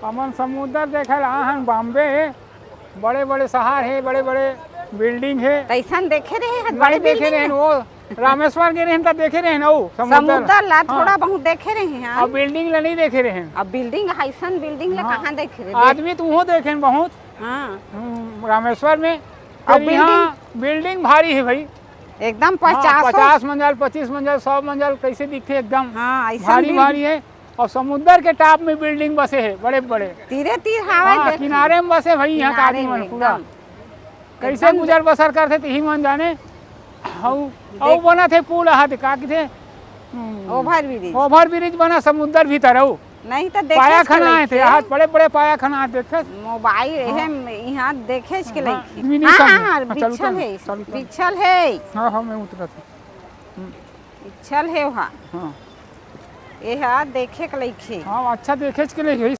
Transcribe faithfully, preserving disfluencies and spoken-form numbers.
हमन समुद्र देखे ला आहन, बॉम्बे हे, बड़े-बड़े शहर हे, बड़े-बड़े building हे। तइसन देखे रहे हन, नहीं बड़े देखे building रहे हन। वो रामेश्वर गे रहे हन, त देखे रहे हन, वो समुद्र। समुद्र ला हाँ। थोड़ा बहुत देखे रहे हन। अब building ला नहीं देखे रहे हन। अब building, अइसन building ला हाँ। कहाँ देखे रहे? आदमी तो उहों देखे हन बहुत। हाँ। हम्म, रामेश्वर में। अब फिर यहाँ building भारी हे भाई। एकदम हाँ, पचासों। पचास मंजल, पच्चीस मंजल, सौ मंजल, कइसे दिखथे एकदम। हाँ, अइसन भारी building। भारी हे। अउ समुद्र के top में building बसे हे, बड़े-बड़े। तीरे तीर हावय, हाँ, देख। किनारे में बसे भाई, यहाँ के किनारे आदमी मन में पूरा। एकदम। कइसे एकदम गुजर बसर करथे, तिही मन जाने। अउ, एकदम। अउ बनत हे पुल, आहा, ते का कहिथे? हम्म। Over bridge। Over bridge बना समुद्र भीतर, अउ। नहीं त देखेच के लइखे। पाया खना हे ते, आहा, बड़े-बड़े पाया खना हे, देखत। Mobile हाँ। एहे, इहाँ देखेच के हाँ, लइखे। मिनी हाँ, सब हाँ, में। हाँ, चलू, बिछल चलू, हे, चलू, चलू। बिछल हे। हाँ, हाँ, मैं उतरत हूँ। हम्म। बिछल हे ओहा। हाँ। एहा देखे के लइखे। हाँ, अच्छा देखेच के लइखे।